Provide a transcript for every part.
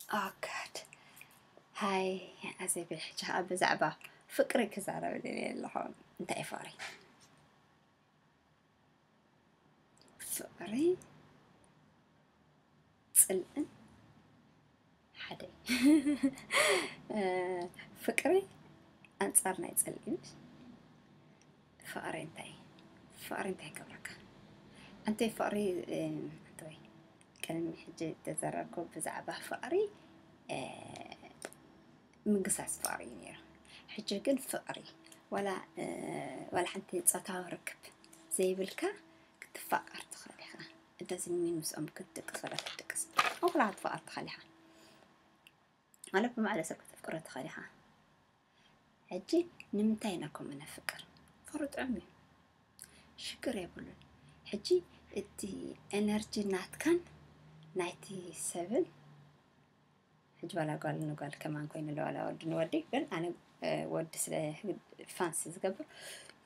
Oh God. ሃይ ኣዜበይ፣ ሕጂ ከዓ ብዛዕባ ፍቅሪ ክዛረብ ደልየ ኣለኹ። እንታይ እዩ ፍቅሪ? ፍቅሪ ጽልእን ሓደ እዩ። ፍቅሪ ኣንጻር ናይ ጽልኢ። ፍቅሪ እንታይ ፍቅሪ እንታይ ይገብረካ? ኣንተ ፍቅሪ ኣንተ ወይ ቅድሚ ሕጂ ተዘረብኩ ብዛዕባ ፍቅሪ፣ ምግሳስ ፍቅሪ እዩ ነይሩ። ሕጂ ግን ፍቅሪ ዋላ ዋላ ሓንቲ ጾታዊ ርክብ ዘይብልካ ክትፋቀር ትኽእል ኢኻ። እደዝን ሚን ምስኦም ክትድቅስ ወላ ክትድቅስ፣ ንኹላ ክትፋቀር ትኽእል ኢኻ። ማለት ብማዕለ ሰብ ከተፍቅሮ ትኽእል ኢኻ። ሕጂ ንምንታይ ኢና ከምኡ ነፍቅር? ፍቅሪ ጥዑም እዩ፣ ሽግር የብሉን። ሕጂ እቲ ኤነርጂ ናትካን ናይቲ ሰብን፣ ሕጂ ዋላ ጓል ንጓል ከማን ኮይኑ ኣሎ፣ ዋላ ወዲ ንወዲ፣ ግን ኣነ ወዲ ስለ ፋንስ ዝገብር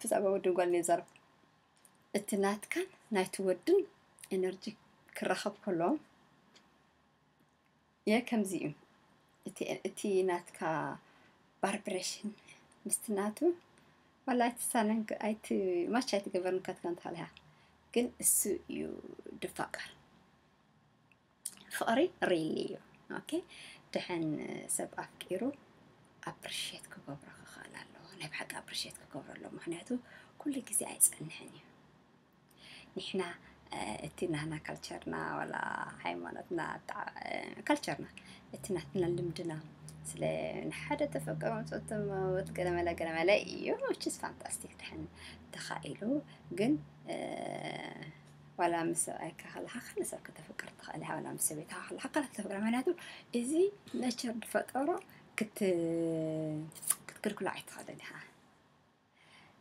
ብዛዕባ ወዲ ጓል ንዛረብ። እቲ ናትካን ናይቲ ወድን ኤነርጂ ክራኸብ ከሎ የ ከምዚ እዩ። እቲ ናትካ ቫይብሬሽን ምስቲ ናቱ ዋላ ኣይትሳነን፣ ኣይቲ ማች ኣይትገበርን ካትካ እንተሃልያ፣ ግን እሱ እዩ ድፋቀር። ፍቅሪ ሪሊ እዩ። ኦኬ፣ ድሕን ሰብ ኣፍቂሩ ኣፕሪሼት ክገብሮ ክኽእል ኣለዎ። ናይ ብሓቂ ኣፕሪሼት ክገብሮ ኣለዎ። ምክንያቱ ኩሉ ግዜ ኣይጸንሕን እዩ። ንሕና እቲ ናህና ካልቸርና ዋላ ሃይማኖትና ካልቸርና እቲ ናትና ልምድና ስለ ንሓደ ተፈቀሩ መፅኦት መወት ገለመለ ገለመለ እዩ። ችስ ፋንታስቲክ ድሕን ተኻኢሉ ግን ዋላ ምስ ሰብኣይካ ከለካ ካልእ ሰብ ከተፍቅር ትኽእል ኢኻ፣ ዋላ ምስ ሰበይትኻ ከለካ ካልእ ከተፍቅር። ምክንያቱ እዚ ነቸር ዝፈጠሮ ክትክልክሎ ኣይትኽእልን ኢኻ።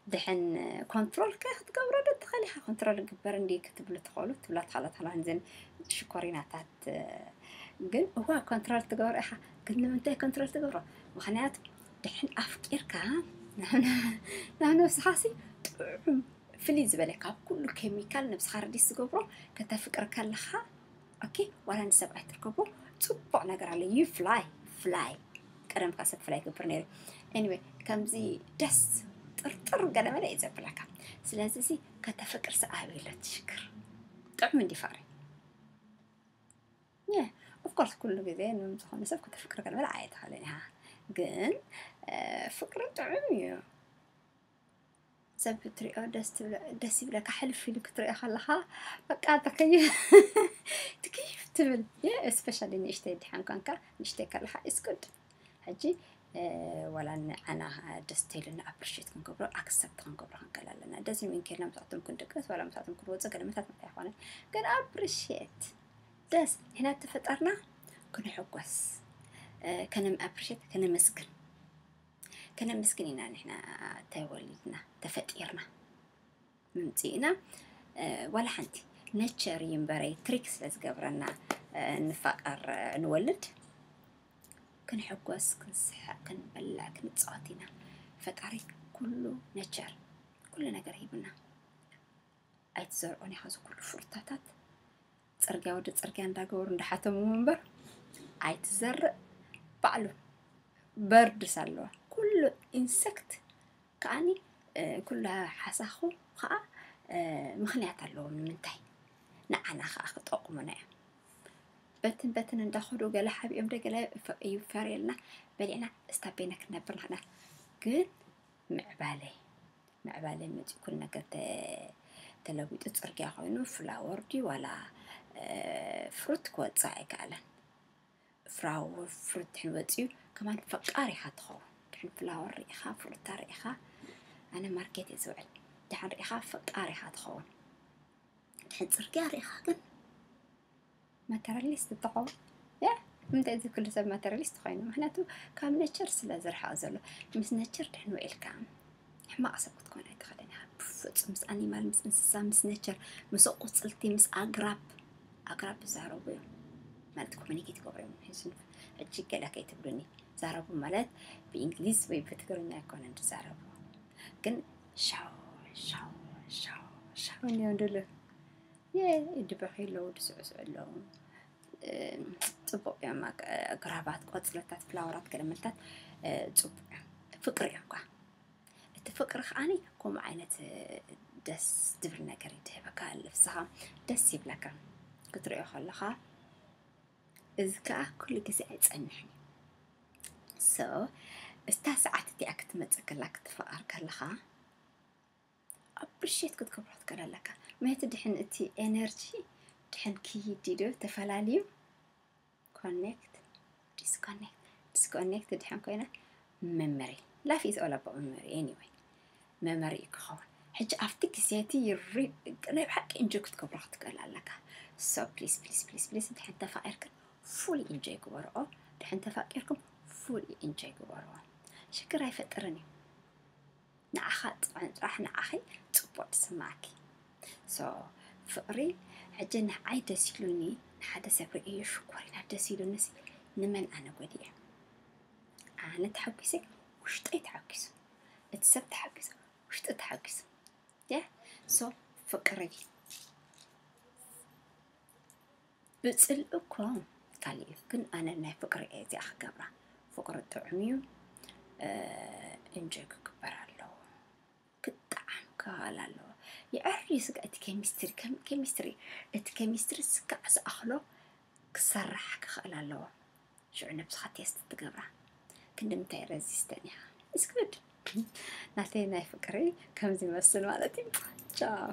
ድሕን ኮንትሮል ከ ክትገብሮ ዶ ትኽእል ኢኻ? ኮንትሮል ግበር እንዲ ክትብሉ ትኽእሉ ትብላ ትኽእላ ትኽእላ። ንዘን ሽኮሪናታት ግን እዋ ኮንትሮል ትገብሮ ኢኻ። ግን ንምንታይ ኮንትሮል ትገብሮ? ምክንያቱ ድሕን ኣፍቂርካ ናብ ነብስኻሲ ጥዑም ፍልይ ዝበለ ካብ ኩሉ ኬሚካል ነብስኻ ረዲስ ዝገብሮ ከተፍቅር ከለኻ ኦኬ፣ ዋላ ንሰብኣይ ትርከቦ ጽቡቕ ነገር ኣሎ። ዩ ፍላይ ፍላይ ቀደም ካብ ሰብ ፍላይ ይገብር ነይሩ። ኤኒወይ ከምዚ ደስ ጥርጥር ገለመለ እዩ ዘብለካ። ስለዚ እዚ ከተፍቅር ሰኣብ የለ ትሽክር ጥዑም እንዲ ፍቅሪ ኦፍኮርስ ኩሉ ግዜ ንዝኾነ ሰብ ከተፍቅር ገለመለ ኣይትኽእልን ኢኻ። ግን ፍቅሪ ጥዑም እዩ። ሰብ ክትሪኦ ደስ ይብለካ። ሕልፍ ኢሉ ክትሪኦ ከለኻ በቃ ትክይፍ ትክይፍ ትብል። እስፔሻሊ ንእሽተይ ድሓን ኮንካ ንእሽተይ ከለኻ ኢስኩድ ሕጂ ዋላ ንዓና ደስ ተይሉና ኣፕሪሽት ክንገብሮ ኣክሰፕት ክንገብሮ ክንክእል ኣለና። ደስ ሚን ከይድና ምስኣቶም ክንድቅስ ዋላ ምስኣቶም ክንወፅእ ገለመታት መታ ኣይኮነን። ግን ኣፕሪሽት ደስ ንሕና ተፈጠርና ክንሕጎስ ከነም ኣፕሪሽት ከነመስግን ከነመስግን ኢና ንሕና ተወሊድና ተፈጢርና ምምፅእና ዋላ ሓንቲ ነቸር እዩ እምበረይ ትሪክ ስለ ዝገብረና ንፋቀር ንወልድ ክንሕጎስ ክንስሐቅ ክንበልዕ ክንፃወት ኢና። ፈጣሪ ኩሉ ነቸር ኩሉ ነገር ሂቡና። ኣይትዘርኦን ኢኻ እዚ ኩሉ ፍሩታታት። ፅርግያ ወዲ ፅርግያ እንዳገበሩ እንዳሓተሙ እምበር ኣይትዘርእ ባዕሉ በርድስ ኣለዋ። ኩሉ ኢንሰክት ከዓኒ ኩሉ ሓሳኹ ከዓ ምክንያት ኣለዎም ንምንታይ ንዓና ከዓ ክጠቁሙና እዮም። በትን በትን እንዳኸዱ ገለ ሓቢኦም ዶ ገለ ይፈርየልና በሊዕና እስታቤና ክንነብር ንኽና ግን ምዕባለ ምዕባለ መፂኡ ኩሉ ነገር ተለዊጡ ፅርግያ ኮይኑ ፍላወር ድዩ ዋላ ፍሩት ክወፅእ ኣይከኣለን። ፍራወር ፍሩት ድሕን ወፂኡ ከማን ፈቃር ኢኻ ትኸውን። ድሕን ፍላወር ርኢኻ ፍሩታ ርኢኻ ኣነ ማርኬት እየ ዝውዕል ድሓን ርኢኻ ፈቃር ኢኻ ትኸውን። ድሕን ፅርግያ ርኢኻ ግን ማተርያሊስት ትኸውን። ያ እንታይ እዚ ኩሉ ሰብ ማተርያሊስት ኮይኑ ምክንያቱ ካብ ነቸር ስለ ዝርሓቕ ዘሎ ምስ ነቸር ድሕን ውዒልካ ሕማቕ ሰብ ክትኮን ኣይትኽእልን ኢኻ ብፍፁም ምስ ኣኒማል ምስ እንስሳ ምስ ነቸር ምስ ኣቁፅልቲ ምስ ኣግራብ ኣግራብ ይዛረቡ እዮም ማለት ኮሚኒኬት ይገብሩ እዮም። ሕጂ ገለ ከይትብሉኒ ዛረቡ ማለት ብእንግሊዝ ወይ ብትግርኛ ኣይኮነን ዝዛረቡ ግን ሻው ሻው ሻው ሻው እዮም ድሉ ይድበኺ ኣለዉ ድስዕስዑ ኣለዉ። ጽቡቕ እዮም። ኣግራባት፣ ቆጽለታት፣ ፍላወራት፣ ገለመልታት ጽቡቕ እዮም። ፍቅሪ እዮም ኳ። እቲ ፍቅሪ ከዓኒ ከምኡ ዓይነት ደስ ዝብል ነገር ይድህበካ። ልብስኻ ደስ ይብለካ ክትሪኦ ከለኻ። እዚ ከዓ ኩሉ ግዜ ኣይጸንሕን እዩ። So እታ ሰዓት እቲኣ ክትመጽእ ከላ፣ ክትፈቐር ከለኻ፣ ኣፕሪሼት ክትገብሮ ትክእል ኣለካ። ምክንያቱ ድሕን እቲ ኤነርጂ ድሕን ክይድ ዶ ተፈላልዩ ኮኔክት ዲስኮኔክት ዲስኮኔክት ድሕን ኮይና፣ መመሪ፣ life is all about memory anyway። መመሪ እዩ ክኸውን። ሕጂ ኣብቲ ግዜ እቲ ናይ ብሓቂ ኢንጆይ ክትገብሮ ክትክእል ኣለካ። So please please please please ድሕን ተፋቂርክን ፉል ኢንጆይ ግበርኦ። ድሕን ተፋቂርኩም ፉል ኢንጆይ ግበርኦ። ሽግር ኣይፈጥርን እዩ። ንዓኻ ጥዑም ጥራሕ፣ ንዓኺ ጽቡቕ ዝስማዓኪ። So ፍቅሪ፣ ሕጂ ንዓይ ደስ ኢሉኒ፣ ንሓደ ሰብ ርእየ ሽኮሪና ደስ ኢሉኒ ሲ፣ ንመን ኣነ ጎዲኤ? ኣነ ተሓጒሰ፣ ውሽጠይ ተሓጒሱ፣ እቲ ሰብ ተሓጒሱ፣ ውሽጢ ተሓጒሱ። Yeah? So ፍቅሪ ብጽልኢ እኮ ካልእ እዩ፣ ግን ኣነ ናይ ፍቅሪ እየ እዚኣ ክገብራ። ፍቅሪ ጥዑም እዩ፣ ኢንጆይ ክግበር ኣለዎ፣ ክጠዓም ክኽእል ኣለዎ። የዕርዩ ስጋ እቲ ኬሚስትሪ፣ ኬሚስትሪ፣ እቲ ኬሚስትሪ ስጋዕ ዝኣኽሎ ክሰርሕ ክኽእል ኣለዎ። ሽዑ ነብስኻ ቴስት ትገብራ። ክንዲ ምንታይ ረዚስተን ኢኻ? It's good። ናተይ ናይ ፍቅሪ ከምዚ ይመስል ማለት እዩ። ቻው።